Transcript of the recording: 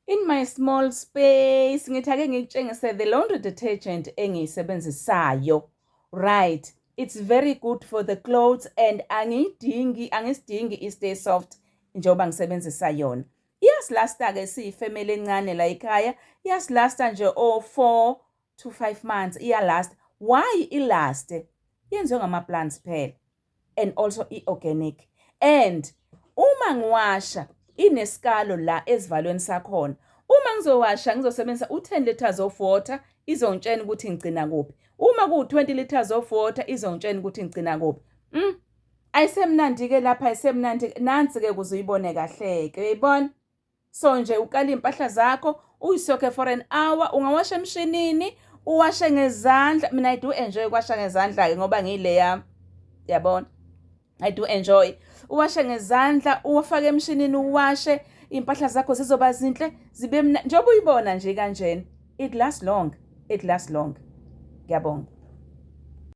In my small space, ngithi ake ngikutshengise the laundry detergent engiyisebenzisayo. Right, it's very good for the clothes and angiyidingi, angisidingi i-Stay Soft njengoba ngisebenzisa yona. Iyasilasta-ke, siyifemeli encane la ekhaya, iyasilasta nje o-4 to 5 months iyalasta. Why ilaste? Yenziwe ngama-plants phela and also i-organic. And uma ngiwasha, inesikalo la esivalweni sakhona. Uma ngizowasha ngizosebenzisa u-10 liters of water, izongitshena ukuthi ngigcina kuphi. Uma kuwu-20 liters of water, izongitshena ukuthi ngigcina kuphi. Ayisemnandi-ke lapha, ayisemnandi. Nansi-ke ukuze uyibone kahle-ke, uyayibona? So nje ukala iy'mpahla zakho, uyisoke for an hour, ungawasha emshinini, uwashe ngezandla. Mina I do enjoy ukwasha ngezandla-ke ngoba ngiyileya, yabona? I do enjoy. Uwashe ngezandla, uwafake emshinini, uwashe, iy'mpahla zakho zizoba zinhle, zibe mnandi. Njengoba uyibona nje kanjena. It lasts long, it lasts long. Ngiyabonga.